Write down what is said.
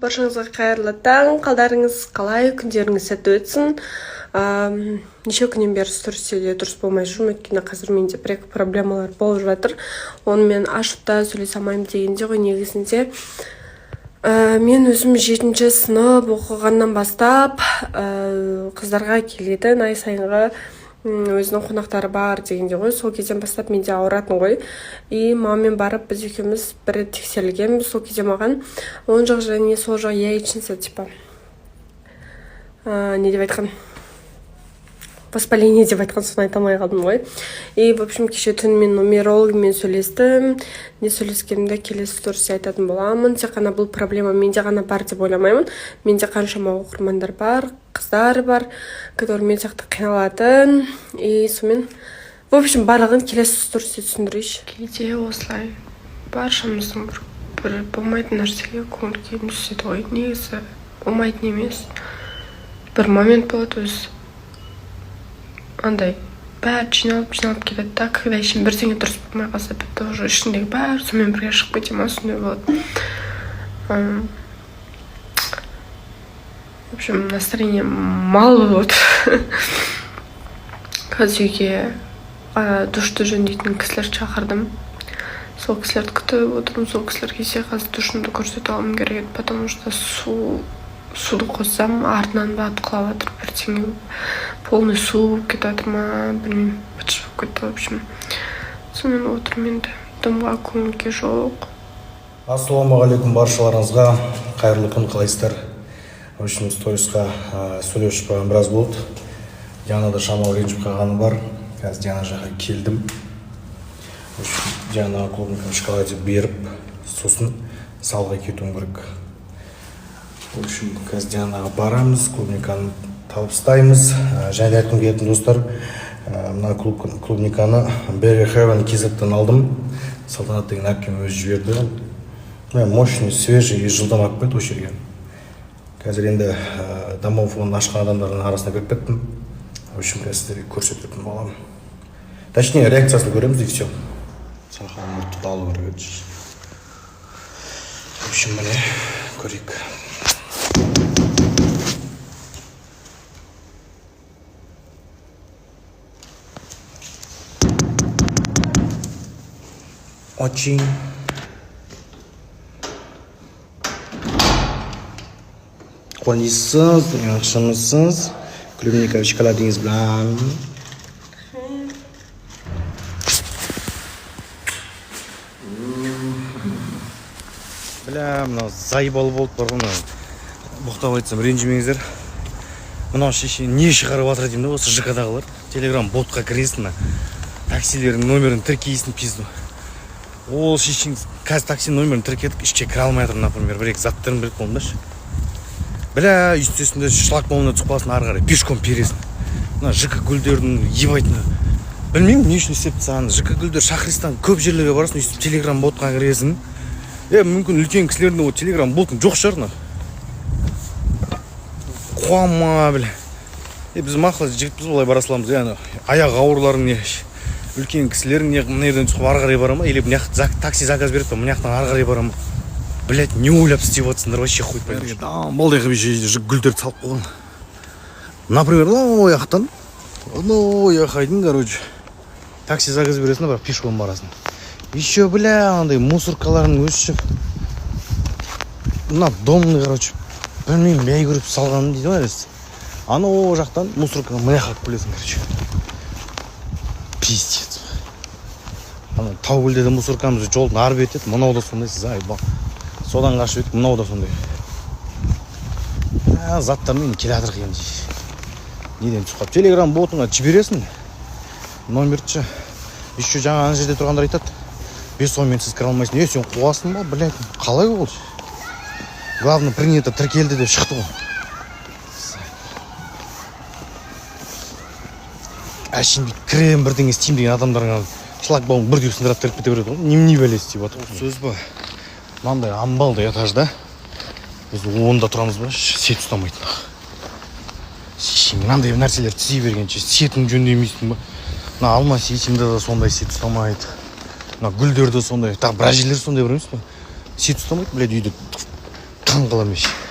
Баршаңызға қайырлы таң! Қалдарыңыз қалай? Күндеріңіз сәтті өтсін! Неше күннен бері стористе де дұрыс болмай жүрмін, өйткені қазір менде бір екі проблемалар болып жатыр. Оны мен ашып та сөйлесе алмаймын дегенде ғой. Негізінде мен өзім жетінші сынып оқығаннан бастап қыздарға келетін ай сайынғы өзінің қонақтары бар дегенде ғой, сол кезден бастап менде ауыратын ғой. И мамамен барып, біз екеуміз бір рет тексерілгенбіз. Сол кезде маған оң жақ және сол жақ яичница, типа не деп айтқан, воспаление деп айтқан, соны айта алмай қалдым ғой. И в общем, кеше түні мен нумерологмен сөйлестім. Не сөйлескенімді келесі стористе айтатын боламын. Тек қана бұл проблема менде ғана бар деп ойламаймын. Менде қаншама оқырмандар бар, қыздар бар, которые мен сияқты қиналатын. И сонымен, в общем, барлығын келесі стористе түсіндірейінші. Кейде осылай баршамыздың бір болмайтын нәрсеге көңіл күйіміз түседі ғой. Негізі болмайтын емес, бір момент болады өзі андай, бәрі жиналып жиналып келеді да. Когда ішің бірдеңе дұрыс болмай қалса, бітті, уже ішіңдегі бәрі сонымен бірге шығып кете ма, сондай болады. В общем, настроение мал болып отыр. Қазір үйге душты жөндейтін кісілерді шақырдым, сол кісілерді күтіп отырмын. Сол кісілер келсе, қазір душымды көрсетіп алуым керек еді, потому что суды қоссам, артынан батып құлап жатыр, бірдеңе полный су болып кетіп жатыр ма, білмеймін, быт шыт болып кетті. В общем, сонымен отырмын енді, дымға көңіл күй жоқ. Ассалаумағалейкум баршаларыңызға, қайырлы күн! Қалайсыздар? В общем, сторисқа сөйлеп шықпаған біраз болды. Диана да шамалы ренжіп қалғаны бар. Қазір Диана жаққа келдім. В общем, Дианаға клубника в шоколаде беріп, сосын залға кетуім керек. В общем, қазір Дианаға барамыз, клубниканы табыстаймыз. Және де айтқым келетін, достар, мына клубниканы Berry Heaven kz-тен алдым. Салтанат деген әпкем өзі жіберді. Мә, мощный, свежий и жылдам алып келді осы жерге. Қазір енді домофон ашқан адамдардың арасына кіріп кеттім. В общем, қазір сіздерге көрсететін боламын, точнее, реакциясын көреміз, и все. Сақал мұртты да алу керек еді. В общем, міне, көрейік. Очень қалайсыз, yaxshimisiz? Клубника shokoladingiz bilan. Бля, мынау заебал болып бар ғой мынау. Боқтап айтсам, ренжімеңіздер. Мынау шеше не шығарып жатыр деймін да. Осы ЖК дағылар, телеграм ботқа кіресің, мына таксилердің номерін тіркейсің, пизду. Ол шешең қазір такси номерін тіркедік, ішке кіре алмай жатырмын. Например, бір екі заттарын біліп қойдым да ше. Бля, үстесінде шлагбаумына түсіп қаласың, ары қарай пешком пересің. Мына ЖК гүлдердің ебайтыны, білмеймін, не үшін істеп тастаған. ЖК гүлдер, Шахристан, көп жерлерге барасың, өйстіп телеграм ботқа кіресің. Е, мүмкін, үлкен кісілердің ол телеграм ботың жоқ шығар мына. Қуама, бля. Е, біз мақұл жігітпіз, былай бара саламыз. Е, ана аяғы ауырларың не, үлкен кісілерің не, мына жерден түсіп ары қарай бара ма, или мына такси заказ береді, мына жақтан ары қарай бара ма? Блять, не ойлап істеп жатсыңдар вообще, хуй поймешь. Дамбалдай қылып еще гүлдерді салып қойған. Например, анау жақтан анау жаққа дейін, короче, такси заказ бересің да, бірақ пешком барасың. Еще, бля, андай мусоркалардың өзі мына домный, короче, білмеймін, бәй көріп салған дейді ғой. Анау жақтан мусорканы мына жаққа алып келесің, короче, пиздец. Ана Таугүлде де мусоркамыз жолдың ары беті еді, мынау да сондай, заебал. Содан қашып едік, мынау да сондай. Заттармен келе жатырық енді. Неден түсіп қалып, телеграм ботыңа жібересің номерді ше. Еще жаңа ана жерде тұрғандар айтады: 5-10 минутсыз кіре алмайсың. Е, сен қуасың ба, блядь? Қалай ол? Главное, принято, тіркелді деп шықты ғой. Әшейін бүйтіп кіремін, бірдеңе істеймін деген адамдарға шлагбаум бір деп сындырады, кіріп кете береді ғой. Немене бәле істеп жатыр, сөз ба? Мынандай амбалдай этажда біз 10-да тұрамыз ба, сеть ұстамайтын. Шешең, мынандай нәрселер түзей бергенше, сетің жөндемейсің ба? Мына Алма Ситимде де сондай, сеть ұстамайды. Мына гүлдер де сондай, тағы біраз жерлер сондай бар емес па, сеть ұстамайды, блядь. Үйде Таң қаламын.